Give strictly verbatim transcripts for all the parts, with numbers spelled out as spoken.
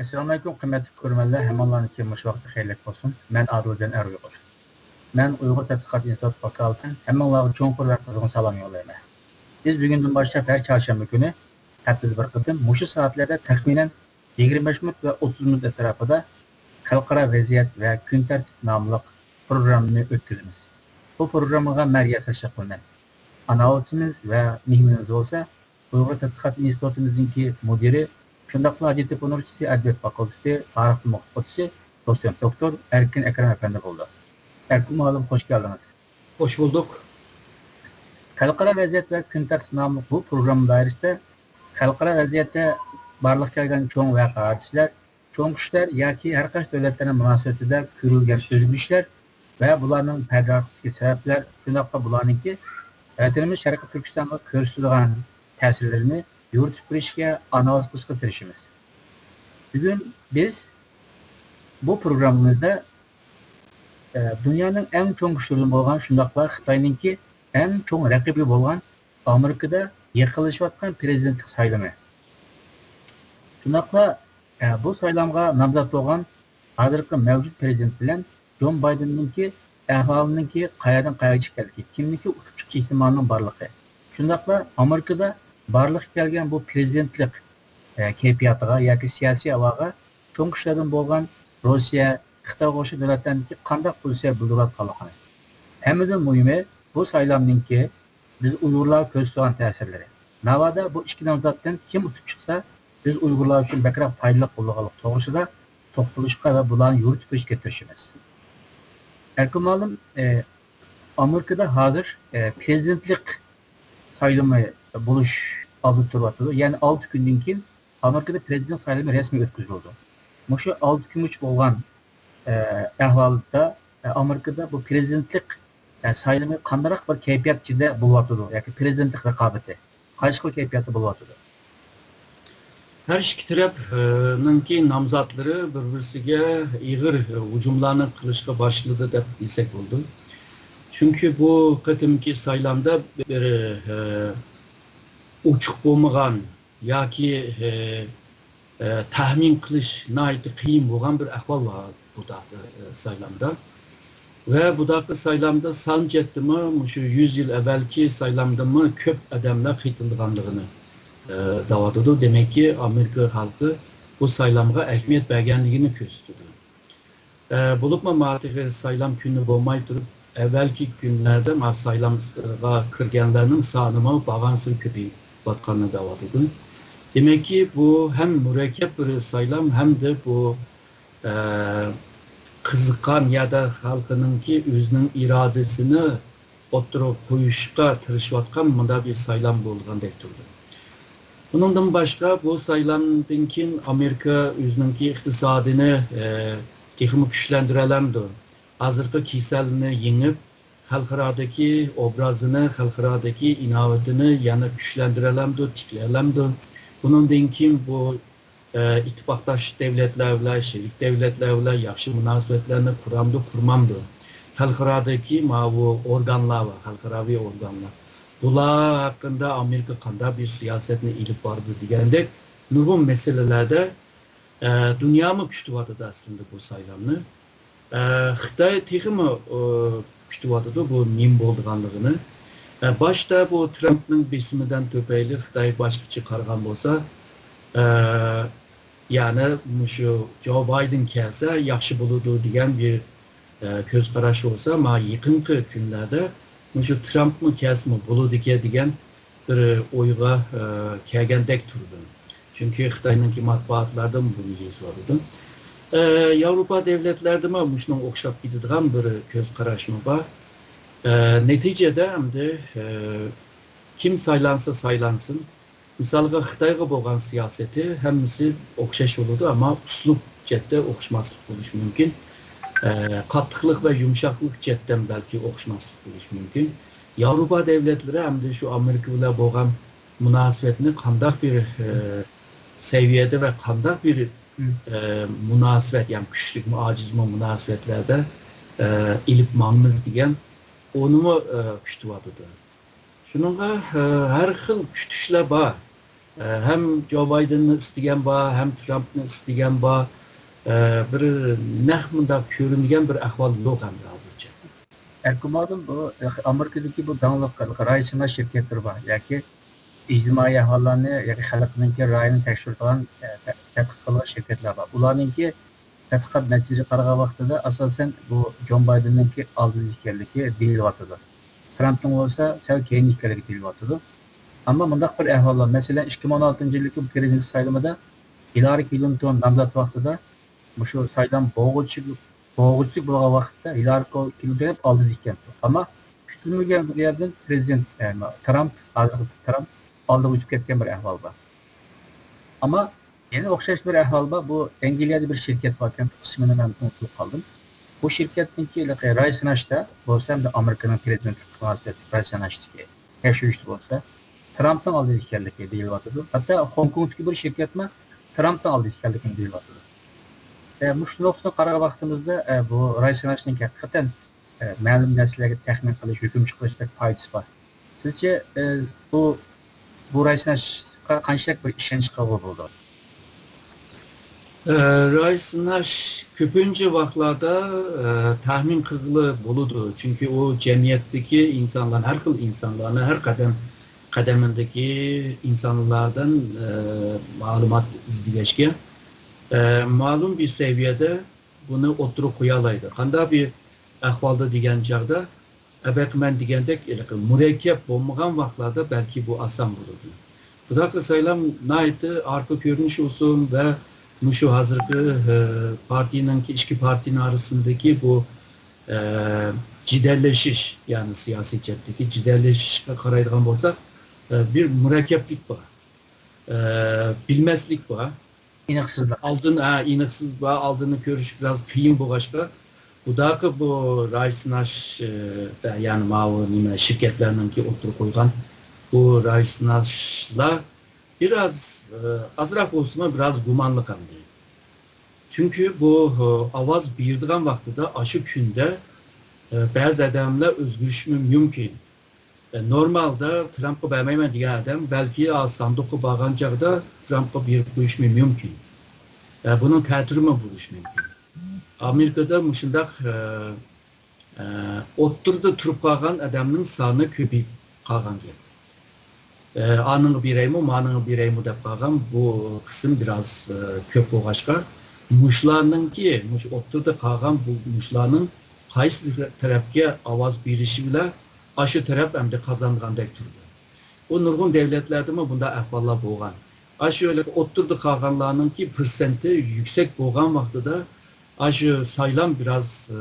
ئەسسالامۇئەلەيكۇم، قىممەتلىك كۆرۈرمەنلەر، ھەممىڭلارنىڭكى مۇشۇ ۋاقتى خەيرلىك بولسۇن. مەن ئادىلجان ئەر ئۇيغۇر. مەن ئۇيغۇر تەتقىقات ئىنستىتۇتى ۋاكالىتەن ھەممىڭلارغا چوڭقۇر ۋە قىزغىن سالام يوللايمەن. بىز بۈگۈندىن باشلاپ ھەر چارشەنبە كۈنى ھەپتىدە بىر قېتىم مۇشۇ سائەتلەردە تەخمىنەن يىگىرمە بەش مىنۇت ۋە ئوتتۇز مىنۇت ئەتراپىدا خەلقئارا ۋەزىيەت ۋە كۈن تەرتىپ ناملىق پروگراممىنى ئۆتكۈزىمىز. بۇ پروگراممىغا مەن رىياسەتچىلىك قىلىمەن. ئانالىزچىمىز ۋە مېھمىنىمىز بولسا ئۇيغۇر تەتقىقات ئىنستىتۇتىمىزنىڭكى مۇدىرى، شۇنداقلا ھاجەتتېپە ئۇنىۋېرسىتېتى ئەدەبىيات فاكۇلتېتى تارىخ ئوقۇتقۇچىسى، دوتسېنت دوكتور ئەركىن ئەكرەم ئەپەندى بولىدۇ. ئەركىن مۇئەللىم، خوش كەلدىڭىز. خوش بولدۇق. خەلقئارا ۋەزىيەت ۋە كۈن تەرتىپ ناملىق بۇ پروگرامما دائىرىسىدە خەلقئارا ۋەزىيەتتە بارلىققا كەلگەن چوڭ ۋەقە-ھادىسىلەر، چوڭ كۈچلەر ياكى ھەر قايسى دۆلەتلەرنىڭ مۇناسىۋىتىدە كۆرۈلگەن ئۆزگىرىشلەر ۋە بۇلارنىڭ پەردە ئارقىسىدىكى سەۋەبلەر، شۇنداقلا بۇلارنىڭكى ۋەتىنىمىز شەرقىي تۈركىستانغا كۆرسىتىدىغان تەسىرلىرىنى يورۇتۇپ بېرىشكە، ئانالىز قىلىشقا تىرىشىمىز. بۈگۈن بىز بۇ پروگراممىمىزدا، ئە، دۇنيانىڭ ئەڭ چوڭ كۈچلىرىدىن بولغان، شۇنداقلا خىتاينىڭكى ئەڭ چوڭ رەقىبى بولغان ئامېرىكىدا يېقىنلىشىۋاتقان پىرېزىدېنتلىق سايلىمى، شۇنداقلا، ئە، بۇ سايلامغا نامزات بولغان ھازىرقى مەۋجۇت پىرېزىدېنت بىلەن جون بايدېننىڭكى ئەھۋالىنىڭكى قەيەردىن قەيەرگىچە ئىكەنلىكى، كىمنىڭكى ئۇتۇپ چىقىش ئېھتىمالىنىڭ بارلىقى، شۇنداقلا ئامېرىكىدا بارلىققا كەلگەن بۇ پىرېزىدېنتلىق، ئە، كەيپىياتىغا ياكى سىياسىي ھاۋاغا چوڭ كۈچلەردىن بولغان روسىيە، خىتايغا ئوخشاش دۆلەتلەرنىڭكى قانداق پوزىتسىيە بىلدۈرۈۋاتقانلىقىنى. ھەممىدىن مۇھىمى، بۇ سايلامنىڭكى بىز ئۇيغۇرلارغا كۆرسىتىدىغان تەسىرلىرى. ناۋادا بۇ ئىككى نامزاتتىن كىم ئۇتۇپ چىقسا، بىز ئۇيغۇرلار ئۈچۈن بەكرەك پايدىلىق بولىدىغانلىقى توغرىسىدا توختىلىشقا ۋە بۇلارنى يورۇتۇپ بېرىشكە تىرىشىمىز. ئەركىن مۇئەللىم، ئە، ئامېرىكىدا ھازىر، ئە، پىرېزىدېنتلىق سايلىمى بولۇش ئالدىدا تۇرۇۋاتىدۇ. يەنى ئالتە كۈندىن كېيىن ئامېرىكىدا پىرېزىدېنت سايلىمى رەسمىي ئۆتكۈزۈلىدۇ. مۇشۇ ئالتە كۈنگىچە بولغان، ئە، ئەھۋالدا، ئە، ئامېرىكىدا بۇ پىرېزىدېنتلىق، ئە، سايلىمى قانداق بىر كەيپىيات ئىچىدە بولۇۋاتىدۇ ياكى پىرېزىدېنتلىق رىقابىتى قايسى خىل كەيپىياتتا بولۇۋاتىدۇ؟ ھەر ئىككى تەرەپ، ئە، نىڭكى نامزاتلىرى بىر-بىرسىگە ئېغىر، ئە، ھۇجۇملارنى قىلىشقا باشلىدى دەپ دېسەك بولىدۇ. چۈنكى بۇ قېتىمقى سايلامدا بىر، ئە، ئوچۇق بولمىغان ياكى، ئە، ئە، تەخمىن قىلىش ناھايىتى قىيىن بولغان بىر ئەھۋال بار بۇنداق، ئە، سايلامدا. ۋە بۇنداق سايلامدا سان جەھەتتىمۇ مۇشۇ يۈز يىل ئەۋۋەلكى سايلامدىنمۇ كۆپ ئادەملەر قېتىلىدىغانلىقىنى، ئە، دەۋاتىدۇ. دېمەككى، ئامېرىكا خەلقى بۇ سايلامغا ئەھمىيەت بەرگەنلىكىنى كۆرسىتىدۇ. ئە، بولۇپمۇ مانا تېخى سايلام كۈنى بولماي تۇرۇپ، ئەۋۋەلكى كۈنلەردە مانا سايلامغا كىرگەنلەرنىڭ سانىمۇ بارغانسېرى كۆپىيىۋاتقانلىقىنى دەۋاتىدۇ. دېمەككى، بۇ ھەم مۇرەككەپ بىر سايلام، ھەمدە بۇ، ئە، قىزىققان يەردە خەلقىنىڭكى ئۆزىنىڭ ئىرادىسىنى ئوتتۇرىغا قويۇشقا تىرىشىۋاتقان مۇنداق بىر سايلام بولغاندەك تۇرىدۇ. ئۇنىڭدىن باشقا، بۇ سايلامدىن كېيىن ئامېرىكا ئۆزىنىڭكى ئىقتىسادىنى، ئە، تېخىمۇ كۈچلەندۈرەلەمدۇ؟ ھازىرقى كېسەلنى يېڭىپ، خەلقئارادىكى ئوبرازىنى، خەلقئارادىكى ئىناۋىتىنى يەنە كۈچلەندۈرەلەمدۇ، تىكلىيەلەمدۇ؟ بۇنىڭدىن كېيىن بۇ، ئە، ئىتتىپاقداش دەۋلەتلەر بىلەن، شېرىك دەۋلەتلەر بىلەن ياخشى مۇناسىۋەتلەرنى قۇرامدۇ، قۇرمامدۇ؟ خەلقئارادىكى ماۋۇ ئورگانلار بار، خەلقئاراۋى ئورگانلار. بۇلار ھەققىدە ئامېرىكا قانداق بىر سىياسەتنى ئېلىپ بارىدۇ دېگەندەك نۇرغۇن مەسىلىلەردە، ئە، دۇنيامۇ كۈتۈۋاتىدۇ ئەسلىدە بۇ سايلامنى. ئە، خىتاي تېخىمۇ، ئە، كۈتۈۋاتىدۇ بۇ نېمە بولىدىغانلىقىنى. ئە، باشتا بۇ ترامپنىڭ بېسىمىدىن تۈپەيلى خىتاي باشقىچە قارىغان بولسا، ئە، يەنى مۇشۇ جو بايدېن كەلسە ياخشى بولىدۇ دېگەن بىر، ئە، كۆز قاراش بولسا، مانا يېقىنقى كۈنلەردە مۇشۇ ترامپمۇ كەلسىمۇ بولىدىكەن دېگەن بىر ئويغا، ئە، كەلگەندەك تۇردۇم. چۈنكى خىتاينىڭكى مەتبۇئاتلىرىدىمۇ بۇنى يېزىۋاتىدۇ. ئە، ياۋروپا دەۋلەتلەردىمۇ مۇشۇنىڭغا ئوخشاپ كېتىدىغان بىر كۆز قاراشمۇ بار. ئە، نەتىجىدە ئەمدى، ئە، كىم سايلانسا سايلانسۇن، مىسالغا خىتايغا بولغان سىياسىتى ھەممىسى ئوخشاش بولىدۇ، ئەمما ئۇسلۇب جەھەتتە ئوخشىماسلىق بولۇشى مۇمكىن. ئە، قاتتىقلىق ۋە يۇمشاقلىق جەھەتتىن بەلكى ئوخشىماسلىق بولۇشى مۇمكىن. ياۋروپا دەۋلەتلىرى ئەمدى شۇ ئامېرىكا بىلەن بولغان مۇناسىۋەتنى قانداق بىر، ئە، سەۋىيەدە ۋە قانداق بىر، ئە، مۇناسىۋەت، يەنى كۈچلۈكمۇ، ئاجىزمۇ مۇناسىۋەتلەردە، ئە، ئېلىپ ماڭىمىز دېگەن ئۇنىمۇ، ئە، كۈتۈۋاتىدۇ. شۇنىڭغا، ئە، ھەر خىل كۈتۈشلەر بار. ئە، ھەم جو بايدېننى ئىستىگەن بار، ھەم ترامپنى ئىستىگەن بار. ئە، بىر نەق مۇنداق كۆرۈنگەن بىر ئەھۋال يوق ئەمدى ھازىرچە. ئەركىن مۇئاۋىن، بۇ ئامېرىكىدىكى بۇ داڭلىق راي سىناش شىركەتلىرى بار ياكى ئىجتىمائىي ئەھۋاللارنى ياكى خەلقنىڭكى رايىنى تەكشۈرىدىغان، ئە، تە-، تەتقىق قىلىدىغان شىركەتلەر بار. ئۇلارنىڭكى تەتقىقات نەتىجىسىگە قارىغان ۋاقتىدا، ئاساسەن، بۇ جو بايدېننىڭكى ئالدىدا ئىكەنلىكى دېيىلىۋاتىدۇ. ترامپنىڭ بولسا سەل كەينىدە ئىكەنلىكى دېيىلىۋاتىدۇ. ئەمما مۇنداق بىر ئەھۋال بار. مەسىلەن، ئىككى مىڭ ئون ئالتىنچى يىلدىكى پرېزىدېنت سايلىمىدا ھىلارى كلىنتون نامزات ۋاقتىدا مۇشۇ سايلام بوغۇچى، بوغۇچى بولغان ۋاقىتتا ھىلارى كلىنتون ئالدىدا ئىكەن. ئەمما كۈتۈلمىگەن بىر يەردىن پرېزىدېنت، ئە، ترامپ، ھازىرقى ترامپ ئالدىغا ئۆتۈپ كەتكەن بىر ئەھۋال بار. ئەمما يەنە ئوخشاش بىر ئەھۋال بار. بۇ ئەنگلىيەدە بىر شىركەت باركەن، ئىسمىنى مەن ئۇنتۇپ قالدىم. بۇ شىركەتنىڭكى ھېلىقى راي سىناشتا بولسا، ئەمدى ئامېرىكىنىڭ پرېزىدېنتلىق ئىقتىدارى راي سىناشتىكى تەكشۈرۈشتە بولسا، ترامپنىڭ ئالدىدا ئىكەنلىكى دېيىلىۋاتىدۇ. ھەتتا خوڭكوڭدىكى بىر شىركەتمۇ ترامپنىڭ ئالدىدا ئىكەنلىكىنى دېيىۋاتىدۇ. ئە، مۇشۇ نۇقتىدىن قارىغان ۋاقتىمىزدا، ئە، بۇ راي سىناشنىڭ ھەقىقەتەن، ئە، مەلۇم نەرسىلەرگە تەخمىن قىلىش، ھۆكۈم چىقىرىشتەك پايدىسى بار. سىزچە، ئە، بۇ، بۇ راي سىناشقا قانچىلىك بىر ئىشەنچ قىلغىلى بولىدۇ؟ ئە، راي سىناش كۆپىنچە ۋاقىتلاردا، ئە، تەخمىن قىلغىلى بولىدۇ. چۈنكى ئۇ جەمئىيەتتىكى ئىنسانلار، ھەر خىل ئىنسانلارنى، ھەر قەدەم، قەدىمىدىكى ئىنسانلاردىن، ئە، مەلۇمات ئىزدىگەچكە، ئە، مەلۇم بىر سەۋىيەدە بۇنى ئوتتۇرىغا قويالايدۇ. قانداق بىر ئەھۋالدا دېگەن چاغدا، ئەبەقى مەن دېگەندەك، ھېلىقى مۇرەككەپ بولمىغان ۋاقىتلاردا بەلكى بۇ ئاسان بولىدۇ. بۇنداقلا سايلام ناھايىتى ئارقا كۆرۈنۈش ئۇسۇل ۋە مۇشۇ ھازىرقى، ئە، پارتىيىنىڭكى، ئىككى پارتىيىنىڭ ئارىسىندىكى بۇ، ئە، جېدەللىشىش، يەنى سىياسىي جەھەتتىكى جېدەللىشىشكە قارايدىغان بولساق، ئە، بىر مۇرەككەپلىك بار. ئە، بىلمەسلىك بار. ئېنىقسىزلىق. ئالدىن، ھە، ئېنىقسىز بار، ئالدىنى كۆرۈش بىراز قىيىن بولغاچقا، بۇداقى بۇ راي سىناش، ئە، يەنى ماۋۇ نېمە شىركەتلەرنىڭكى ئوتتۇرىغا قويغان بۇ راي سىناشلار بىراز، ئە، ئازراق بولسىمۇ بىراز گۇمانلىق ئەمدى. چۈنكى بۇ، ئە، ئاۋاز بېرىدىغان ۋاقتىدا ئاشۇ كۈندە، ئە، بەزى ئادەملەر ئۆزگىرىشى مۇمكىن. نورمالدا ترامپقا بەرمەيمەن دېگەن ئادەم بەلكى ساندۇققا بارغان چاغدا ترامپقا بېرىپ قويۇشى مۇمكىن. بۇنىڭ تەتۈرىمۇ بولۇشى مۇمكىن. ئامېرىكىدا مۇشۇنداق، ئە، ئە، ئوتتۇرىدا تۇرۇپ قالغان ئادەمنىڭ سانى كۆپىيىپ قالغان گەپ. ئە، ئانىڭغا بېرەيمۇ، مانىڭغا بېرەيمۇ دەپ قالغان بۇ قىسىم بىراز، ئە، كۆپ بولغاچقا، مۇشۇلارنىڭكى، مۇشۇ ئوتتۇرىدا قالغان بۇ، مۇشۇلارنىڭ قايسى تەرەپكە ئاۋاز بېرىشى بىلەن ئاشۇ تەرەپ ئەمدى قازانغاندەك تۇرىدۇ. بۇ نۇرغۇن دۆلەتلەردىمۇ بۇنداق ئەھۋاللار بولغان. ئاشۇ ئوتتۇرىدا قالغانلارنىڭكى پىرسەنتى يۈكسەك بولغان ۋاقتىدا ئاشۇ سايلام بىراز، ئە،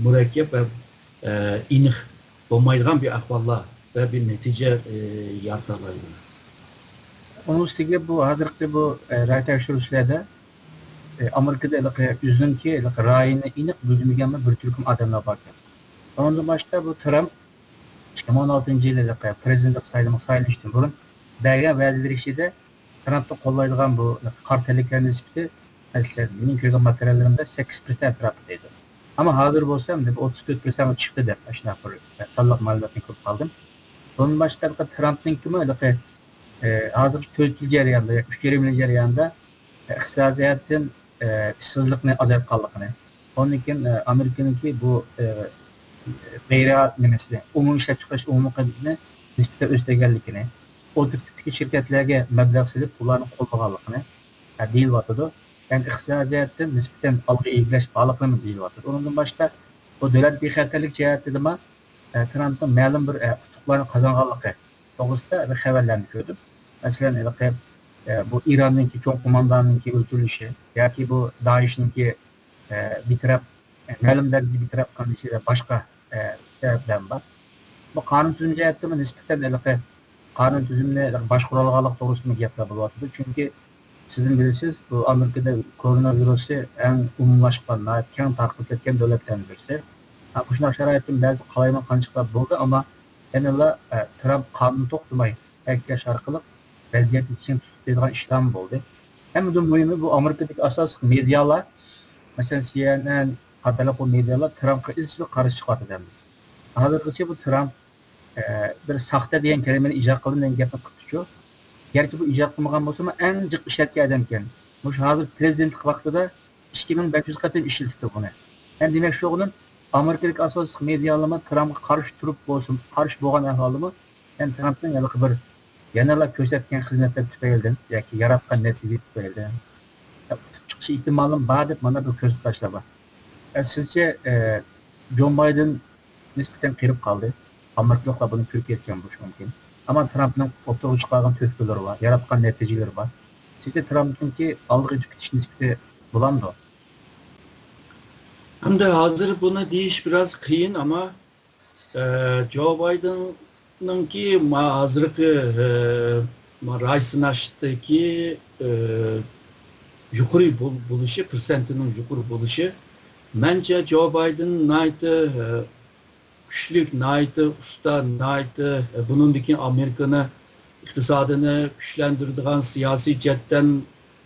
مۇرەككەپ ۋە، ئە، ئېنىق بولمايدىغان بىر ئەھۋاللار ۋە بىر نەتىجە، ئە، يارىتالايدۇ. ئۇنىڭ ئۈستىگە بۇ ھازىرقى بۇ، ئە، راي تەكشۈرۈشلەردە، ئە، ئامېرىكىدا ھېلىقى ئۆزىنىڭكى ھېلىقى رايىنى ئېنىق بىلدۈرمىگەن بىر تۈركۈم ئادەملەر باركەن. ئۇنىڭدىن باشقا بۇ ترامپ ئىككى مىڭ ئون ئالتىنچى يىلى ھېلىقى پرېزىدېنتلىق سايلىمىغا سايلىنىشتىن بۇرۇن بەرگەن ۋەدىلىرى ئىچىدە ترامپنى قوللايدىغان بۇ قارا تەنلىكلەر نىسبىتى، مەسىلەن، مېنىڭ كۆرگەن ماتېرىياللىرىمدا سەككىز پىرسەنت ئەتراپىدا ئىدى. ئەمما ھازىر بولسا ئەمدى بىر ئوتتۇز تۆت پىرسەنتكە چىقتى دەپ ئاشۇنداق بىر سانلىق مەلۇماتنى كۆرۈپ قالدىم. بۇندىن باشقا ھېلىقى ترامپنىڭكىمۇ ھېلىقى، ئە، ھازىرقى تۆت يىل جەريانىدا ياكى ئۈچ يېرىم يىل جەريانىدا ئىقتىسادىي جەھەتتىن، ئە، ئىشسىزلىقنى ئازايتقانلىقىنى، ئۇندىن كېيىن، ئە، ئامېرىكىنىڭكى بۇ، ئە، غەيرىي نېمىسى، ئومۇمىي ئىشلەپچىقىرىش ئومۇمىي قىممىتىنى نىسبىتەن ئۆستۈرگەنلىكىنى، ئوتتۇرا تىپتىكى شىركەتلەرگە مەبلەغ سېلىپ، ئۇلارنى قوللىغانلىقىنى، ئە، دېيىلىۋاتىدۇ. يەنى ئىقتىسادىي جەھەتتىن نىسبەتەن ئالغا ئىلگىرىلەش بارلىقىنى دېيىلىۋاتىدۇ. ئۇنىڭدىن باشقا، بۇ دۆلەت بىخەتەرلىك جەھەتتىمۇ، ئە، ترامپنىڭ مەلۇم بىر، ئە، ئۇتۇقلارنى قازانغانلىقى توغرىسىدا بىر خەۋەرلەرنى كۆردۈم. مەسىلەن، ھېلىقى، ئە، بۇ ئىراننىڭكى چوڭ قوماندانىنىڭكى ئۆلتۈرۈلۈشى ياكى بۇ دائىشنىڭكى، ئە، بىتەرەپ، ئە، مەلۇم دەرىجىدە بىتەرەپ قىلىنىشى ۋە باشقا، ئە، سەۋەبلەرمۇ بار. بۇ قانۇن تۈزۈم جەھەتتىمۇ نىسبەتەن ھېلىقى قانۇن تۈزۈمنى ھېلىقى باشقۇرالىغانلىق توغرىسىدىمۇ گەپلەر بولۇۋاتىدۇ. چۈنكى سىزمۇ بىلىسىز، بۇ ئامېرىكىدا كورونا ۋىرۇسى ئەڭ ئومۇملاشقان، ناھايىتى كەڭ تارقىلىپ كەتكەن دۆلەتلەرنىڭ بىرسى. ھە، مۇشۇنداق شارائىتتىن بەزى قالايمىقانچىلىقلار بولدى، ئەمما يەنىلا، ئە، ترامپ قانۇن توختىماي تەكىتلەش ئارقىلىق ۋەزىيەتنى چىڭ تۇتۇپ تۇرىدىغان ئىشلارمۇ بولدى. ھەم مۇھىمى، بۇ ئامېرىكىدىكى ئاساسلىق مېدىيالار، مەسىلەن، سى ئېن ئېن قاتارلىق بۇ مېدىيالار ترامپقا ئىزچىل قارشى چىقىۋاتىدۇ ئەمدى. ھازىرغىچە بۇ ترامپ، ئە، بىر ساختا دېگەن كەلىمىنى ئىجاد قىلدىم دېگەن گەپنى قىپتۇچۇ. گەرچە بۇ ئىجاد قىلمىغان بولسىمۇ، ئەڭ جىق ئىشلەتكەن ئادەمكەن. مۇشۇ ھازىر پىرېزىدېنتلىق ۋاقتىدا ئىككى مىڭ بەش يۈز قېتىم ئىشلىتىپتۇ بۇنى. يەنى دېمەكچى بولغىنىم، ئامېرىكىدىكى ئاساسلىق مېدىيالارمۇ ترامپقا قارشى تۇرۇپ بولسۇن، قارشى بولغان ئەھۋالدىمۇ، يەنى ترامپنىڭ ھېلىقى بىر يەنىلا كۆرسەتكەن خىزمەتلەر تۈپەيلىدىن ياكى ياراتقان نەتىجە تۈپەيلىدىن ئۇتۇپ چىقىش ئېھتىمالىمۇ بار دەپ مانا بىر كۆزقاراشلار بار. ئە، سىزچە، ئە، جو بايدېن نىسبەتەن قېرىپ قالدى. ئامېرىكىلىقلار بۇنى كۆرۈپ يەتكەن بولۇشى مۇمكىن. ئەمما ترامپنىڭ ئوتتۇرىغا چىقارغان تۆھپىلىرى بار، ياراتقان نەتىجىلىرى بار. سىزچە ترامپنىڭكى ئالدىغا ئۆتۈپ كېتىش نىسبىتى بولامدۇ؟ ئەمدى ھازىر بۇنى دېيىش بىراز قىيىن، ئەمما، ئە، جو بايدېننىڭكى ما-، ھازىرقى، ئە، ما-، راي سىناشتىكى، ئە، يۇقىرى بول-، بولۇشى، پىرسەنتىنىڭ يۇقىرى بولۇشى، مەنچە جو بايدېن ناھايىتى، ئە، كۈچلۈك، ناھايىتى ئۇستا، ناھايىتى، بۇنىڭدىن كېيىن ئامېرىكىنى ئىقتىسادىنى كۈچلەندۈرىدىغان، سىياسىي جەھەتتىن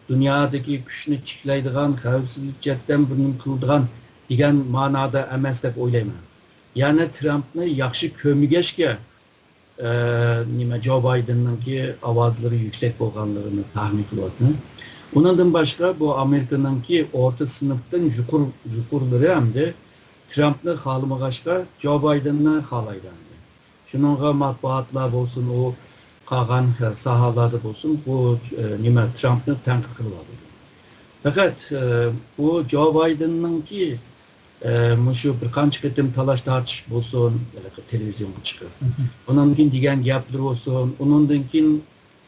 دۇنيادىكى كۈچنى تىكلەيدىغان، خەۋپسىزلىك جەھەتتىن بىر نېمە قىلىدىغان دېگەن مانادا ئەمەس دەپ ئويلايمەن. يەنى ترامپنى ياخشى كۆرمىگەچكە، ئە، نېمە، جو بايدېننىڭكى ئاۋازلىرى يۈكسەك بولغانلىقىنى تەخمىن قىلىۋاتىمەن. ئۇنىڭدىن باشقا، بۇ ئامېرىكىنىڭكى ئورتا سىنىپتىن يۇقىرى، يۇقىرىلىرى ئەمدى ترامپنى خالىمىغاچقا، جو بايدېننى خالايدۇ ئەمدى. شۇنىڭغا مەتبۇئاتلار بولسۇن، ئۇ قالغان، ئە، ساھەلەردە بولسۇن، بۇ، ئە، نېمە، ترامپنى تەنقىد قىلىۋاتىدۇ. پەقەت، ئە، بۇ جو بايدېننىڭكى ئە، مۇشۇ بىر قانچە قېتىم تالاش-تارتىش بولسۇن، ھېلىقى تېلېۋىزىيونغا چىقىپ، ئۇنىڭدىن كېيىن دېگەن گەپلىرى بولسۇن، ئۇنىڭدىن كېيىن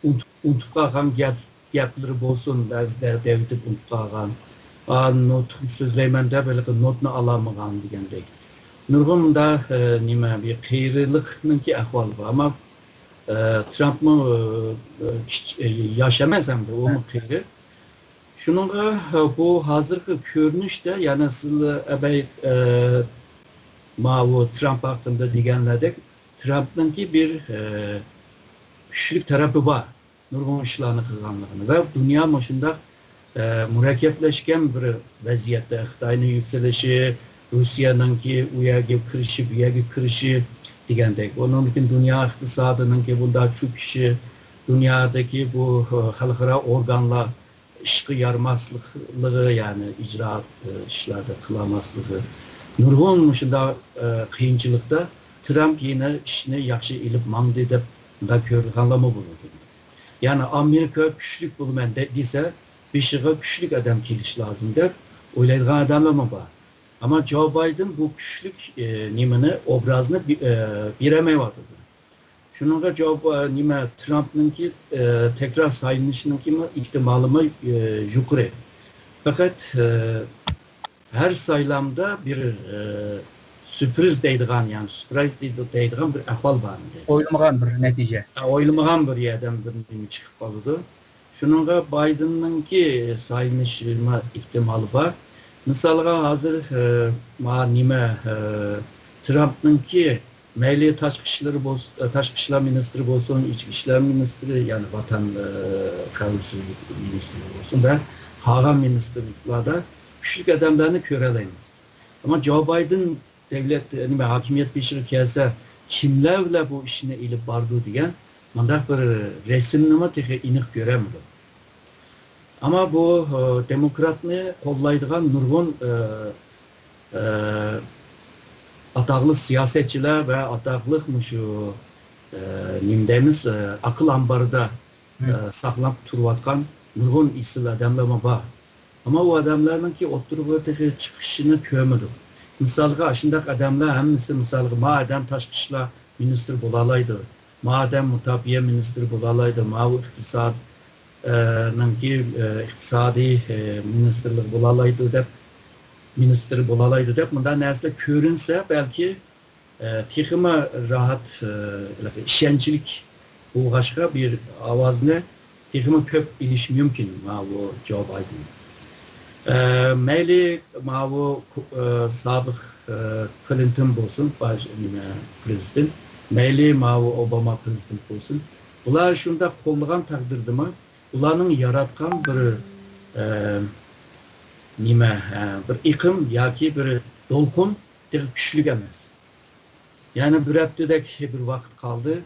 ئۇنتۇپ، ئۇنتۇپ قالغان گەپ، گەپلىرى بولسۇن، بەزىدە دەۋېتىپ ئۇنتۇپ قالغان، ئا، نۇتۇق سۆزلەيمەن دەپ، ھېلىقى نوتنى ئالالمىغان دېگەندەك. نۇرغۇن مۇنداق، ئە، نېمە، بىر قېرىلىقنىڭكى ئەھۋالى بار. ئەمما، ئە، ترامپمۇ، ئە، ئە، كىچ-، ئە، ياش ئەمەس ئەمدى، ئۇمۇ قېرى. شۇنىڭغا، ئە، بۇ ھازىرقى كۆرۈنۈشتە، يەنى سىز ئەبەي، ئە، ماۋۇ ترامپ ھەققىدە دېگەنلەردەك، ترامپنىڭكى بىر، ئە، كۈچلۈك تەرىپى بار. نۇرغۇن ئىشلارنى قىلغانلىقىنى ۋە دۇنيا مۇشۇنداق، ئە، مۇرەككەپلەشكەن بىر ۋەزىيەتتە خىتاينىڭ يۈكسىلىشى، روسىيەنىڭكى ئۇ يەرگە كىرىشى، بۇ يەرگە كىرىشى دېگەندەك، ئۇنىڭدىن كېيىن دۇنيا ئىقتىسادىنىڭكى بۇنداق چۆكۈشى، دۇنيادىكى بۇ، ئە، خەلقئارا ئورگانلار ئىشقا يارىماسلىقلىقى، يەنى ئىجرائات، ئە، ئىشلاردا قىلالماسلىقى، نۇرغۇن مۇشۇنداق، ئە، قىيىنچىلىقتا ترامپ يەنە ئىشنى ياخشى ئېلىپ ماڭدى دەپ مۇنداق كۆرىدىغانلارمۇ بولىدۇ. يەنى ئامېرىكا كۈچلۈك بولىمەن دە-، دېسە، بېشىغا كۈچلۈك ئادەم كېلىشى لازىم دەپ ئويلايدىغان ئادەملەرمۇ بار. ئەمما جو بايدېن بۇ كۈچلۈك، ئە، نېمىنى، ئوبرازنى بى-، ئە، بېرەلمەيۋاتىدۇ. شۇنىڭغا جاۋاب، ئە، نېمە، ترامپنىڭكى، ئە، تەكرار سايلىنىشىنىڭكىمۇ ئېھتىمالىمۇ، ئە، يۇقىرى. پەقەت، ئە، ھەر سايلامدا بىر، ئە، سۈرپرىز دەيدىغان، يەنى سۈرپرىز دەيدۇ-، دەيدىغان بىر ئەھۋال بار ئىدى. ئويلىمىغان بىر نەتىجە. ھە، ئويلىمىغان بىر يەردىن بىر نېمە چىقىپ قالىدۇ. شۇنىڭغا بايدېننىڭكى سايلىنىشىمۇ ئېھتىمالى بار. مىسالغا ھازىر، ئە، ما نېمە، ئە، ترامپنىڭكى مەيلى تاشقى ئىشلىرى بولس-، ئە، تاشقى ئىشلار مىنىستىرى بولسۇن، ئىچكى ئىشلار مىنىستىرى، يەنى ۋاتان، ئە، خەۋپسىزلىك مىنىستىرى بولسۇن ۋە قالغان مىنىستىرلىقلاردا كۈچلۈك ئادەملەرنى كۆرەلەيمىز. ئەمما جو بايدېن دۆلەت، نېمە، ھاكىمىيەت بېشىغا كەلسە، كىملەر بىلەن بۇ ئىشنى ئېلىپ بارىدۇ دېگەن مۇنداق بىر رەسىمنىمۇ تېخى ئېنىق كۆرەلمىدۇق. ئەمما بۇ، ئە، دېموكراتنى قوللايدىغان نۇرغۇن، ئە، ئە، ئاتاقلىق سىياسەتچىلەر ۋە ئاتاقلىق مۇشۇ، ئە، نېمە دەيمىز، ئە، ئەقىل ئامبىرىدا، ئە، ساقلاپ تۇرۇۋاتقان نۇرغۇن ئېسىل ئادەملەرمۇ بار. ئەمما ئۇ ئادەملەرنىڭكى ئوتتۇرىغا تېخى چىقىشىنى كۆرمىدۇق. مىسالغا، ئاشۇنداق ئادەملەر ھەممىسى، مىسالغا، ما ئادەم تاشقى ئىشلار مىنىستىرى بولالايدۇ، ما ئادەم مۇداپىئە مىنىستىرى بولالايدۇ، ماۋۇ ئىقتىساد، ئە، نىڭكى، ئە، ئىقتىسادىي، ئە، مىنىستىرلىقى بولالايدۇ دەپ، مىنىستىرى بولالايدۇ دەپ مۇنداق نەرسىلەر كۆرۈنسە، بەلكى ئە، تېخىمۇ راھەت، ئە، ئىشەنچلىك بولغاچقا، بىر ئاۋازنى تېخىمۇ كۆپ ئېلىشى مۇمكىن ماۋۇ جو بايدېن. ئە، مەيلى ماۋۇ، ئە، سابىق، ئە، كلىنتون بولسۇن، باش، نېمە، پرېزىدېنت، مەيلى ماۋۇ ئوباما پرېزىدېنت بولسۇن، بۇلار شۇنداق قوللىغان تەقدىردىمۇ، ئۇلارنىڭ ياراتقان بىر، ئە، نېمە، ئە، بىر ئېقىم ياكى بىر دولقۇن تېخى كۈچلۈك ئەمەس. يەنە بىر ھەپتىدەك بىر ۋاقىت قالدى.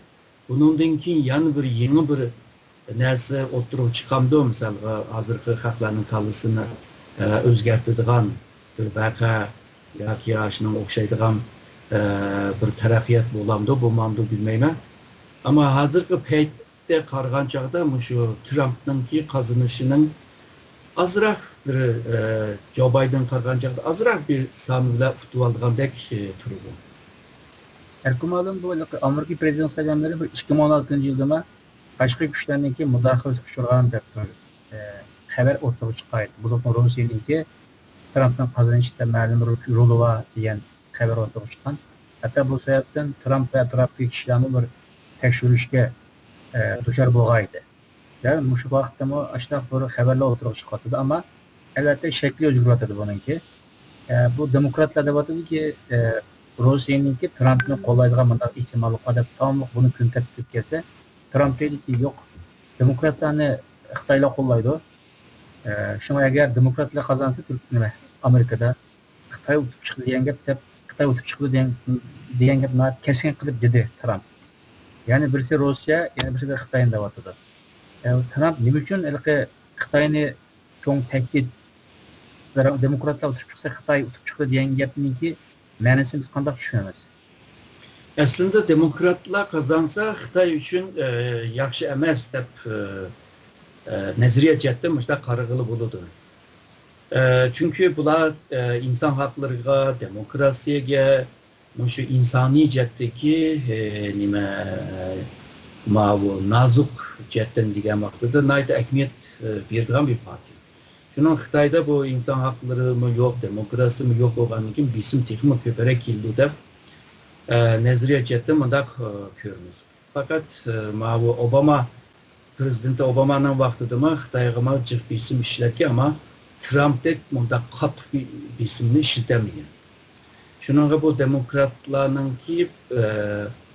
بۇنىڭدىن كېيىن يەنە بىر يېڭى بىر، نەرسە ئوتتۇرىغا چىقامدۇ؟ مىسالغا، ھازىرقى خەقلەرنىڭ كاللىسىنى، ئە، ئۆزگەرتىدىغان بىر ۋەقە ياكى ئاشۇنىڭغا ئوخشايدىغان، ئە، بىر تەرەققىيات بولامدۇ، بولمامدۇ بىلمەيمەن. ئەمما ھازىرقى پەيتتە قارىغان چاغدا مۇشۇ ترامپنىڭكى قازىنىشىنىڭ ئازراق بىر، ئە، جو بايدېنغا قارىغان چاغدا ئازراق بىر سان بىلەن ئۇتۇۋالىدىغاندەك، ئە، تۇرىدۇ. ئەركىن مۇئەللىم، بۇ ھېلىقى ئامېرىكا پرېزىدېنت سايلاملىرى بىر ئىككى مىڭ ئون ئالتىنچى يىلدىما تاشقى كۈچلەرنىڭكى مۇداخىلىسىگە ئۇچرىغان دەپ بىر، ئە، خەۋەر ئورتىغا چىققان ئىدى. بولۇپمۇ روسىيەنىڭكى ترامپنىڭ قازىنىشىدا مەلۇم رولى بار دېگەن خەۋەر ئورتىغا چىققان. ھەتتا بۇ سەۋەبتىن ترامپ ۋە ئەتراپىدىكى كىشىلەرمۇ بىر تەكشۈرۈشكە، ئە، دۇچار بولغان ئىدى. دەل مۇشۇ ۋاقىتتىمۇ ئاشۇنداق بىر خەۋەرلەر ئوتتۇرىغا چىقىۋاتىدۇ، ئەمما ئەلۋەتتە شەكلى ئۆزگىرىۋاتىدۇ بۇنىڭكى. ئە، بۇ دېموكراتلار دەۋاتىدۇكى، ئە، روسىيەنىڭكى ترامپنى قوللايدىغان مۇنداق ئېھتىماللىق بار دەپ داۋاملىق بۇنى كۈن تەرتىپكە كەلسە، ترامپ دەيدۇكى، يوق، دېموكراتلارنى خىتايلار قوللايدۇ. ئە، شۇڭا ئەگەر دېموكراتلار قازانسا، تۈرك-، نېمە، ئامېرىكىدا خىتاي ئۇتۇپ چىقتى دېگەن گەپ دەپ، خىتاي ئۇتۇپ چىقتى دېگەن، دېگەن گەپ ناھايىتى كەسكىن قىلىپ دېدى ترامپ. يەنى بىرسى روسىيە، يەنە بىرسى خىتاينى دەۋاتىدۇ. ئە، ترامپ نېمە ئۈچۈن ھېلىقى خىتاينى چوڭ تەھدىت، دېموكراتلار ئۇتۇپ چىقسا، خىتاي ئۇتۇپ چىقتى دېگەن گەپنىڭكى مەنىسىنى بىز قانداق چۈشىنىمىز؟ ئەسلىندە دېموكراتلار قازانسا، خىتاي ئۈچۈن، ئە، ياخشى ئەمەس دەپ، ئە، ئە، نەزەرىيە جەھەتتىن مۇشۇنداق قارىغىلى بولىدۇ. ئە، چۈنكى بۇلار، ئە، ئىنسان ھەقلىرىغا، دېموكراتىيەگە، مۇشۇ ئىنسانىي جەھەتتىكى، ئە، نېمە، ماۋۇ نازۇك جەھەتتىن دېگەن ۋاقتىدا ناھايىتى ئەھمىيەت، ئە، بېرىدىغان بىر پارتىيە. شۇنىڭ خىتايدا بۇ ئىنسان ھەقلىرىمۇ يوق، دېموكراتىيىمۇ يوق بولغاندىن كېيىن بېسىم تېخىمۇ كۆپرەك كېلىدۇ دەپ، ئە، نەزەرىيە جەھەتتىن مۇنداق، ئە، كۆرىمىز. پەقەت، ئە، ماۋۇ ئوباما پرېزىدېنت ئوبامانىڭ ۋاقتىدىمۇ خىتايغىمۇ جىق بېسىم ئىشلەتكەن، ئەمما ترامپتەك مۇنداق قاتتىق بېسىمنى ئىشلىتەلمىگەن. شۇنىڭغا بۇ دېموكراتلارنىڭكى، ئە،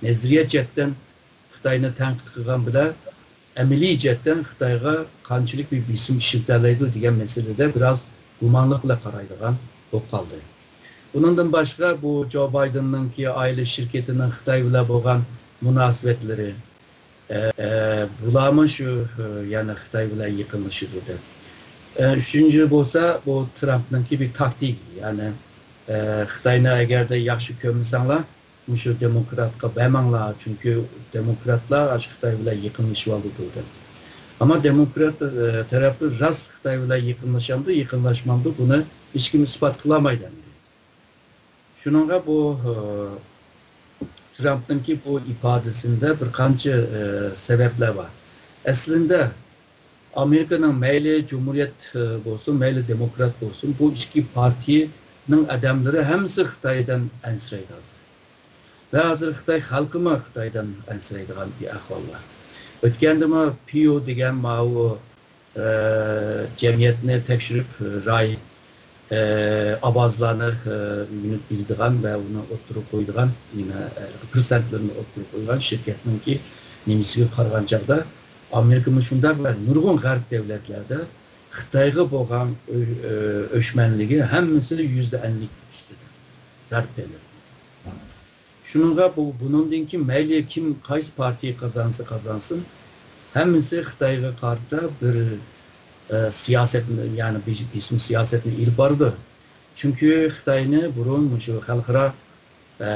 نەزەرىيە جەھەتتىن خىتاينى تەنقىد قىلغان بىلەن ئەمەلىي جەھەتتىن خىتايغا قانچىلىك بىر بېسىم ئىشلىتەلەيدۇ دېگەن مەسىلىدە بىراز گۇمانلىق بىلەن قارايدىغان بولۇپ قالدى. ئۇنىڭدىن باشقا، بۇ جو بايدېننىڭكى ئائىلە شىركىتىنىڭ خىتاي بىلەن بولغان مۇناسىۋەتلىرى، ئە، بۇلارمۇ شۇ، ئە، يەنە خىتاي بىلەن يېقىنلىشىدۇ دەپ. ئە، ئۈچىنچى بولسا، بۇ ترامپنىڭكى بىر تاكتىكا، يەنى، ئە، خىتاينى ئەگەردە ياخشى كۆرمىسەڭلار، مۇشۇ دېموكراتقا بەرمەڭلار، چۈنكى دېموكراتلار ئاشۇ خىتاي بىلەن يېقىنلىشىۋالىدۇ دەپ. ئەمما دېموكرات، ئە، تەرەپى راست خىتاي بىلەن يېقىنلىشامدۇ، يېقىنلاشمامدۇ، بۇنى ھېچكىم ئىسپات قىلالمايدۇ ئەمدى. شۇنىڭغا بۇ، ئە، ترامپنىڭكى بۇ ئىپادىسىندە بىر قانچە، ئە، سەۋەبلەر بار. ئەسلىندە ئامېرىكىنىڭ مەيلى جۇمھۇرىيەت، ئە، بولسۇن، مەيلى دېموكرات بولسۇن، بۇ ئىككى پارتىيىنىڭ ئادەملىرى ھەممىسى خىتايدىن ئەنسىرەيدۇ ھازىر. ۋە ھازىر خىتاي خەلقىمۇ خىتايدىن ئەنسىرەيدىغان بىر ئەھۋال بار. ئۆتكەندىمۇ پيۇ دېگەن ماۋۇ، ئە، جەمئىيەتنى تەكشۈرۈپ، راي، ئە، ئاۋازلارنى، ئە، ئۆگىنىپ بىلىدىغان ۋە ئۇنى ئوتتۇرىغا قويىدىغان، نېمە، ئە، پىرسەنتلىرىنى ئوتتۇرىغا قويغان شىركەتنىڭكى نېمىسىگە قارىغان چاغدا، ئامېرىكىمۇ شۇنداق ۋە نۇرغۇن غەرب دۆلەتلەردە خىتايغا بولغان ئۆ-، ئۆ-، ئۆچمەنلىكى ھەممىسى يۈزدە ئەللىك ئۈستىدە. غەرب دۆلەتلىرى. شۇنىڭغا بۇ، بۇنىڭدىن كېيىن مەيلى كىم، قايسى پارتىيە قازانسا قازانسۇن، ھەممىسى خىتايغا قارىتا بىر، ئە، سىياسەتنى، يەنى بېسىم سىياسەتنى ئېلىپ بارىدۇ. چۈنكى خىتاينى بۇرۇن مۇشۇ خەلقئارا، ئە،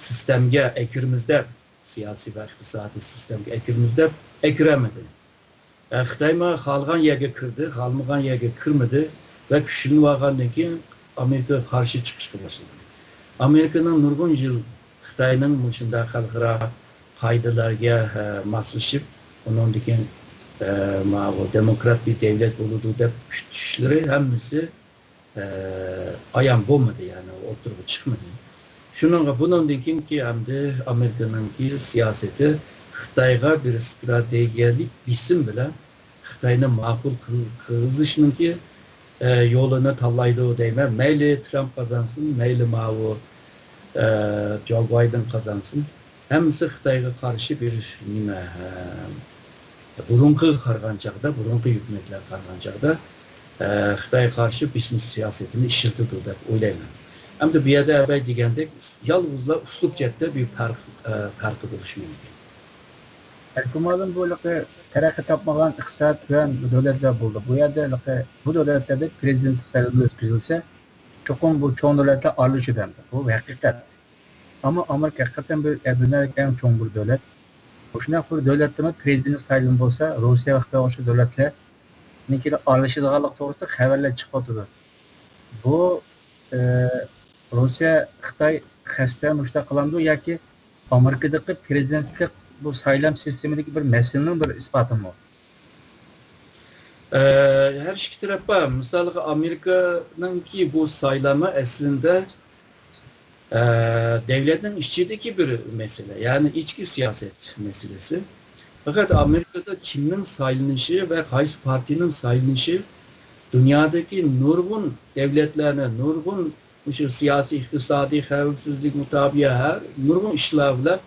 سىستېمىگە ئەكىرىمىز دەپ، سىياسىي ۋە ئىقتىسادىي سىستېمىگە ئەكىرىمىز دەپ ئەكىرەلمىدى. ئە، خىتايمۇ خالىغان يەرگە كىردى، خالىمىغان يەرگە كىرمىدى ۋە كۈچلىنىۋالغاندىن كېيىن ئامېرىكىغا قارشى چىقىشقا باشلىدى. ئامېرىكىنىڭ نۇرغۇن يىل خىتاينىڭ مۇشۇنداق خەلقئارا قائىدىلەرگە، ئە، ماسلىشىپ، ئۇنىڭدىن كېيىن، ئە، ماۋۇ دېموكرات بىر دۆلەت بولىدۇ دەپ كۈتۈشلىرى ھەممىسى ئايان بولمىدى، يەنى ئوتتۇرىغا چىقمىدى. شۇنىڭغا بۇنىڭدىن كېيىنكى ئەمدى ئامېرىكىنىڭكى سىياسىتى خىتايغا بىر ئىستراتېگىيەلىك بېسىم بىلەن خىتاينى ماقۇل قىل-، قىلغۇزۇشنىڭكى، ئە، يولىنى تاللايدۇ دەيمەن. مەيلى ترامپ قازانسۇن، مەيلى ماۋۇ، ئە، جو بايدېن قازانسۇن. ھەممىسى خىتايغا قارشى بىر نېمە، ئە، بۇرۇنقىغا قارىغان چاغدا، بۇرۇنقى ھۆكۈمەتلەرگە قارىغان چاغدا، ئە، خىتايغا قارشى بېسىم سىياسىتىنى ئىشلىتىدۇ دەپ ئويلايمەن. ئەمدى بۇ يەردە ئەبەي دېگەندەك يالغۇزلا ئۇسلۇب جەھەتتە بىر پەرق، ئە، پەرقى بولۇشى مۇمكىن. ئەركىن مۇئەللىم، بۇ ھېلىقى تەرەققىي تاپمىغان ئىقتىساد تۆۋەن دۆلەتلەر بولدى. بۇ يەردە ھېلىقى بۇ دۆلەتلەردە پرېزىدېنتلىق سايلىمى ئۆتكۈزۈلسە، چوقۇم بۇ چوڭ دۆلەتلەر ئارىلىشىدۇ ئەمدى. بۇ ھەقىقەت. ئەمما ئامېرىكا ھەقىقەتەن بىر، ئە، دۇنيادىكى ئەڭ چوڭ بىر دۆلەت. مۇشۇنداق بىر دۆلەتتىمۇ پرېزىدېنت سايلىمى بولسا، روسىيە ۋە خىتايغا ئوخشاش دۆلەتلەرنىڭكىدە ئارىلىشىدىغانلىقى توغرىسىدا خەۋەرلەر چىقىۋاتىدۇ. بۇ، ئە، روسىيە، خىتاي قەستەن مۇشۇنداق قىلامدۇ ياكى ئامېرىكىدىكى پرېزىدېنتلىق بۇ سايلام سىستېمىدىكى بىر مەسىلىنىڭ بىر ئىسپاتىمۇ؟ ئە، ھەر ئىككى تەرەپ بار. مىسالغا، ئامېرىكىنىڭكى بۇ سايلامى ئەسلىندە، ئە، دەۋلەتنىڭ ئىچىدىكى بىر مەسىلە، يەنى ئىچكى سىياسەت مەسىلىسى. پەقەت ئامېرىكىدا كىمنىڭ سايلىنىشى ۋە قايسى پارتىيىنىڭ سايلىنىشى دۇنيادىكى نۇرغۇن دەۋلەتلەرنى، نۇرغۇن مۇشۇ سىياسىي، ئىقتىسادىي، خەۋپسىزلىك، مۇتابىئە، ھەر نۇرغۇن ئىشلار بىلەن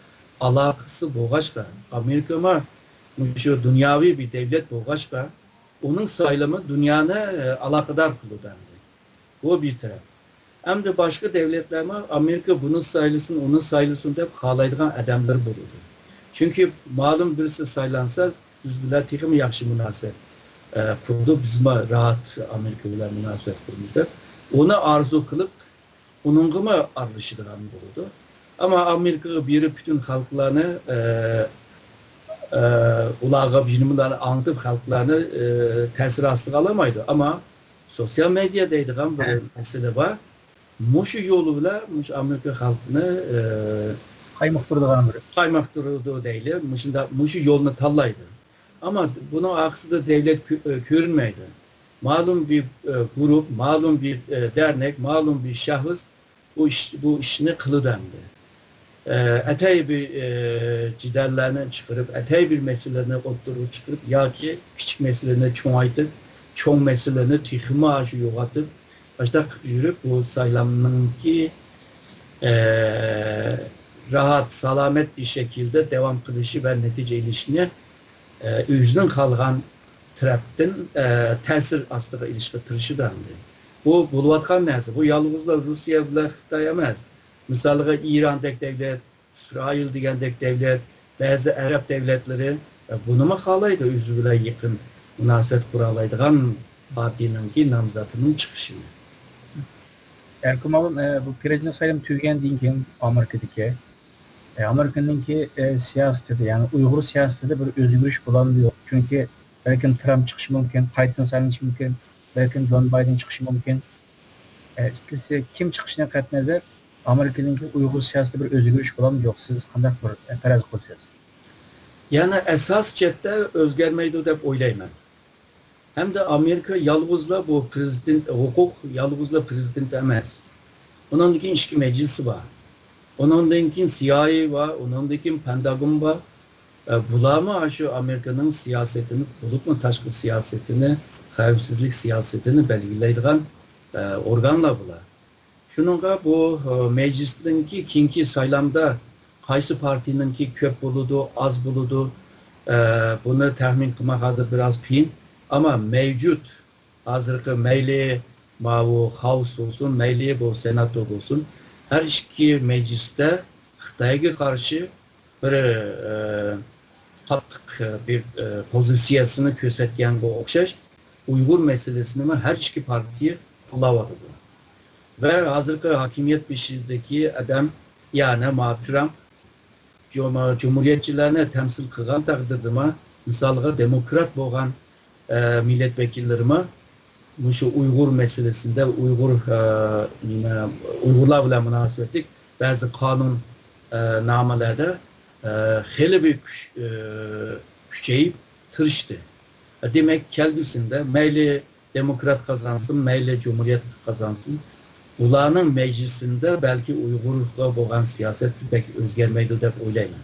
ئالاقىسى بولغاچقا، ئامېرىكىمۇ مۇشۇ دۇنياۋى بىر دەۋلەت بولغاچقا، ئۇنىڭ سايلىمى دۇنيانى، ئە، ئالاقىدار قىلىدۇ ئەمدى. بۇ بىر تەرەپ. ئەمدى باشقا دەۋلەتلەرمۇ ئامېرىكا بۇنى سايلىسۇن، ئۇنى سايلىسۇن دەپ خالايدىغان ئادەملەر بولىدۇ. چۈنكى مەلۇم بىرسى سايلانسا، بىز بىلەن تېخىمۇ ياخشى مۇناسىۋەت، ئە، قۇرىدۇ، بىزمۇ راھەت ئامېرىكا بىلەن مۇناسىۋەت قۇرىمىز دەپ، ئۇنى ئارزۇ قىلىپ، ئۇنىڭغىمۇ ئارىلىشىدىغان بولىدۇ. ئەمما ئامېرىكىغا بېرىپ پۈتۈن خەلقلەرنى، ئە، ئە، ئۇلارغا بىر نېمىلەرنى ئاڭلىتىپ، خەلقلەرنى، ئە، تەسىر ئاستىغا ئالالمايدۇ. ئەمما سوتسىيال مېدىيا دەيدىغان بىر مەسىلە بار. مۇشۇ يول بىلەن مۇشۇ ئامېرىكا خەلقىنى، ئە، قايمۇقتۇرىدىغان بىر، قايمۇقتۇرىدۇ دەيلى. مۇشۇنداق، مۇشۇ يولنى تاللايدۇ. ئەمما بۇنىڭ ئارقىسىدا دەۋلەت كۆ-، ئە، كۆرۈنمەيدۇ. مەلۇم بىر، ئە، گۇرۇپ، مەلۇم بىر، ئە، دەرنەك، مەلۇم بىر شەخس بۇ ئىش، بۇ ئىشنى قىلىدۇ ئەمدى. ئە، ئەتەي بىر، ئە، جېدەللەرنى چىقىرىپ، ئەتەي بىر مەسىلىلەرنى ئوتتۇرىغا چىقىرىپ ياكى كىچىك مەسىلىلەرنى چوڭايتىپ، چوڭ مەسىلىلەرنى تېخىمۇ ئاشۇ يوغىنىتىپ، ئاشۇنداق قىلىپ يۈرۈپ، بۇ سايلامنىڭكى، ئە، راھەت، سالامەت بىر شەكىلدە داۋام قىلىشى ۋە نەتىجە ئېلىشىنى، ئە، ئۆزىنىڭ خالىغان تەرەپتىن، ئە، تەسىر ئاستىغا ئېلىشقا تىرىشىدۇ ئەمدى. بۇ بولۇۋاتقان نەرسە. بۇ يالغۇزلا روسىيە بىلەن خىتاي ئەمەس. مىسالغا، ئىراندەك دەۋلەت، ئىسرائىل دېگەندەك دەۋلەت، بەزى ئەرەب دەۋلەتلىرى، ئە، بۇنىمۇ خالايدۇ، ئۆزى بىلەن يېقىن مۇناسىۋەت قۇرالايدىغان پارتىيىنىڭكى نامزاتىنىڭ چىقىشىنى. ئەركىن مۇئەللىم، ئە، بۇ پرېزىدېنت سايلىمى تۈگىگەندىن كېيىن ئامېرىكىدىكى، ئە، ئامېرىكىنىڭكى، ئە، سىياسىتىدە، يەنى ئۇيغۇر سىياسىتىدە بىر ئۆزگىرىش بولامدۇ يوق؟ چۈنكى بەلكىم ترامپ چىقىشى مۇمكىن، قايتىدىن سايلىنىشى مۇمكىن، بەلكىم جون بايدېن چىقىشى مۇمكىن. ئە، ئىككىلىسى كىم چىقىشىدىن قەتئىينەزەر، ئامېرىكىنىڭكى ئۇيغۇر سىياسىتىدە بىر ئۆزگىرىش بولامدۇ يوق؟ سىز قانداق بىر، ئە، پەرەز قىلىسىز؟ يەنى ئاساسىي جەھەتتە ئۆزگەرمەيدۇ دەپ ئويلايمەن. ھەمدە ئامېرىكا يالغۇزلا بۇ پرېزىدېنت، ھوقۇق يالغۇزلا پرېزىدېنت ئەمەس. ئۇنىڭدىن كېيىن ئىككى مەجلىسى بار. ئۇنىڭدىن كېيىن سىيائىي بار، ئۇنىڭدىن كېيىن پەنتاگون بار. ئە، بۇلارمۇ ئاشۇ ئامېرىكىنىڭ سىياسىتىنى، بولۇپمۇ تاشقى سىياسىتىنى، خەۋپسىزلىك سىياسىتىنى بەلگىلەيدىغان، ئە، ئورگانلار بۇلار. شۇنىڭغا بۇ، ئە، مەجلىستىنكى كېيىنكى سايلامدا قايسى پارتىيىنىڭكى كۆپ بولىدۇ، ئاز بولىدۇ، ئە، بۇنى تەخمىن قىلماق ھازىر بىراز قىيىن. ئەمما مەۋجۇت ھازىرقى مەيلى ماۋۇ خاۋس بولسۇن، مەيلى بۇ سېناتو بولسۇن، ھەر ئىككى مەجلىستە خىتايغا قارشى بىر، ئە، قاتتىق بىر، ئە، پوزىتسىيەسىنى كۆرسەتكەنگە ئوخشاش، ئۇيغۇر مەسىلىسىنىمۇ ھەر ئىككى پارتىيە قوللاۋاتىدۇ. ۋە ھازىرقى ھاكىمىيەت بېشىدىكى ئادەم، يەنى ما ترامپ، جۇم-، جۇمھۇرىيەتچىلەرنى تەمسىل قىلغان تەقدىردىمۇ، مىسالغا، دېموكرات بولغان، ئە، مىللەت ۋەكىللىرىمۇ مۇشۇ ئۇيغۇر مەسىلىسىدە، ئۇيغۇر، ئە، نېمە، ئۇيغۇرلار بىلەن مۇناسىۋەتلىك بەزى قانۇن، ئە، نامىلەردە، ئە، خېلى بىر كۈچ-، ئە، كۈچەيىپ تىرىشتى. دېمەك، كەلگۈسىدە مەيلى دېموكرات قازانسۇن، مەيلى جۇمھۇرىيەت قازانسۇن، بۇلارنىڭ مەجلىسىدە بەلكى ئۇيغۇرغا بولغان سىياسەت بەك ئۆزگەرمەيدۇ دەپ ئويلايمەن.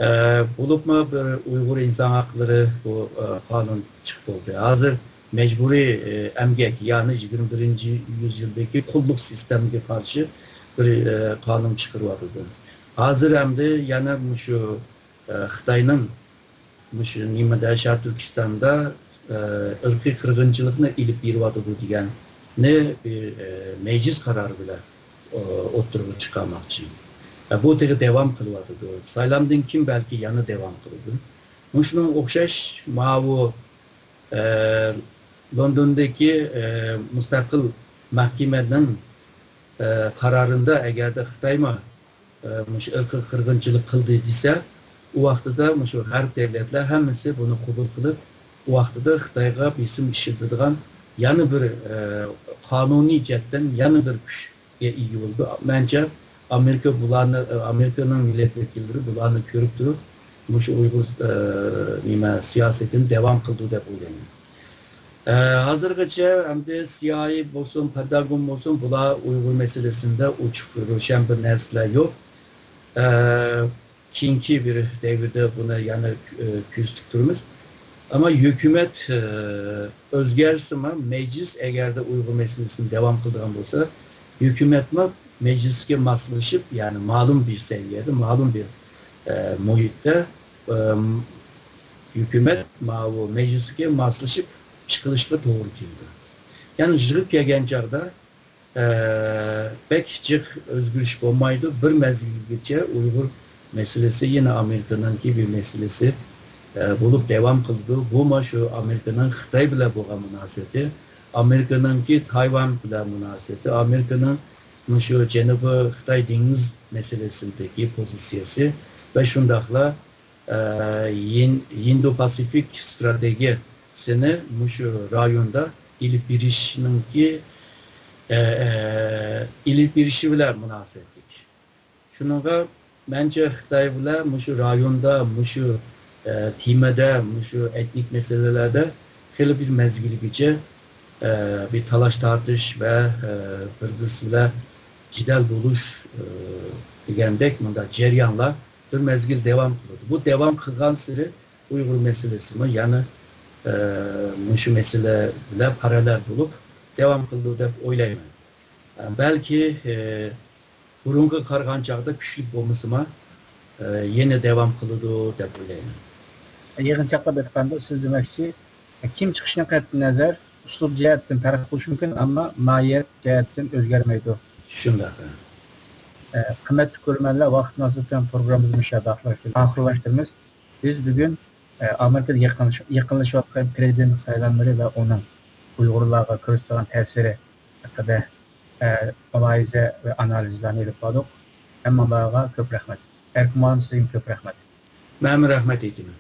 ئە، بولۇپمۇ بىر ئۇيغۇر ئىنسان ھەقلىرى بۇ، ئە، قانۇن چىقىپ بولدى. ھازىر مەجبۇرىي، ئە، ئەمگەك، يەنى يىگىرمە بىرىنچى يۈز يىلدىكى قۇللۇق سىستېمىگە قارشى بىر، ئە، قانۇن چىقىرىۋاتىدۇ. ھازىر ئەمدى يەنە مۇشۇ، ئە، خىتاينىڭ مۇشۇ نېمىدە، شەرقىي تۈركىستاندا، ئە، ئىرقىي قىرغىنچىلىقنى ئېلىپ بېرىۋاتىدۇ دېگەننى بىر، ئە، مەجلىس قارارى بىلەن، ئو-، ئوتتۇرىغا چىقارماقچى. بۇ تېخى داۋام قىلىۋاتىدۇ. سايلامدىن كېيىن بەلكى يەنە داۋام قىلىدۇ. مۇشۇنىڭغا ئوخشاش ماۋۇ، ئە، لوندوندىكى، ئە، مۇستەقىل مەھكىمىنىڭ، ئە، قارارىندا ئەگەردە خىتايمۇ، ئە، مۇشۇ ئىرقىي قىرغىنچىلىق قىلدى دېسە، ئۇ ۋاقتىدا مۇشۇ غەرب دۆلەتلەر ھەممىسى بۇنى قوبۇل قىلىپ، ئۇ ۋاقتىدا خىتايغا بېسىم ئىشلىتىدىغان يەنە بىر، ئە، قانۇنىي جەھەتتىن يەنە بىر كۈچ ئىگە بولىدۇ. مەنچە، ئامېرىكا بۇلارنى، ئامېرىكىنىڭ مىللەت ۋەكىللىرى بۇلارنى كۆرۈپ تۇرۇپ، مۇشۇ ئۇيغۇر، ئە، نېمە، سىياسىتىنى داۋام قىلىدۇ دەپ ئويلايمەن. ئە، ھازىرغىچە ئەمدى سىئايې بولسۇن، پېنتاگون بولسۇن، بۇلار ئۇيغۇر مەسىلىسىندە ئوچۇق روشەن بىر نەرسىلەر يوق. ئە، كېيىنكى بىر دەۋردە بۇنى يەنە، ئە، كۆزىتىپ تۇرىمىز. ئەمما ھۆكۈمەت، ئە، ئۆزگەرسىمۇ، مەجلىس ئەگەردە ئۇيغۇر مەسىلىسىنى داۋام قىلىدىغان بولسا، ھۆكۈمەتمۇ مەجلىسكە ماسلىشىپ، يەنى مەلۇم بىر سەۋىيەدە، مەلۇم بىر، ئە، مۇھىتتا، ئە، ھۆكۈمەت ماۋۇ مەجلىسكە ماسلىشىپ ئىش قىلىشقا توغرا كېلىدۇ. يەنى يىغىپ كەلگەن چاغدا، ئە، بەك جىق ئۆزگىرىش بولمايدۇ. بىر مەزگىلگىچە ئۇيغۇر مەسىلىسى يەنە ئامېرىكىنىڭكى بىر مەسىلىسى، ئە، بولۇپ داۋام قىلىدۇ. بۇمۇ شۇ ئامېرىكىنىڭ خىتاي بىلەن بولغان مۇناسىۋىتى، ئامېرىكىنىڭكى تايۋان بىلەن مۇناسىۋىتى، ئامېرىكىنىڭ مۇشۇ جەنۇبىي خىتاي دېڭىز مەسىلىسىدىكى پوزىتسىيەسى ۋە شۇنداقلا ئە، ھىن-، ھىندو-پاسىفىك ستراتېگىيەسىنى مۇشۇ رايوندا ئېلىپ بېرىشنىڭكى، ئە، ئە، ئېلىپ بېرىشى بىلەن مۇناسىۋەتلىك. شۇنىڭغا مەنچە خىتاي بىلەن مۇشۇ رايوندا، مۇشۇ، ئە، تېمىدا، مۇشۇ ئېتنىك مەسىلىلەردە خېلى بىر مەزگىلگىچە، ئە، بىر تالاش-تارتىش ۋە، ئە، بىر-بىرسى بىلەن جېدەل بولۇش، ئە، دېگەندەك مۇنداق جەريانلار بىر مەزگىل داۋام قىلىدۇ. بۇ داۋام قىلغانسېرى ئۇيغۇر مەسىلىسىمۇ يەنە، ئە، مۇشۇ مەسىلە بىلەن پاراللېل بولۇپ داۋام قىلىدۇ دەپ ئويلايمەن. ئە، بەلكى، ئە، بۇرۇنقىغا قارىغان چاغدا كۈچلۈك بولمىسىمۇ، ئە، يەنە داۋام قىلىدۇ دەپ ئويلايمەن. يىغىنچاقلاپ ئېيتقاندا، سىز دېمەكچى، كىم چىقىشىدىن قەتئىينەزەر، ئۇسلۇب جەھەتتىن پەرق قىلىشى مۇمكىن، ئەمما ماھىيەت جەھەتتىن ئۆزگەرمەيدۇ. شۇنداق. ئە، قىممەتلىك كۆرۈرمەنلەر، ۋاقىت مۇناسىۋىتى بىلەن پروگراممىمىزنى مۇشۇ يەردە ئاخىرلاشتۇرىمىز. بىز بۈگۈن، ئە، ئامېرىكىدا يېقىنلىش-، يېقىنلىشىۋاتقان پىرېزىدېنت سايلاملىرى ۋە ئۇنىڭ ئۇيغۇرلارغا كۆرسىتىدىغان تەسىرى ھەققىدە، ئە، مۇلاھىزە ۋە ئانالىزلارنى ئېلىپ باردۇق. ھەممىڭلارغا كۆپ رەھمەت. ئەركىن مۇئەللىم، سىزگىمۇ كۆپ رەھمەت. مەنمۇ رەھمەت ئېيتىمەن.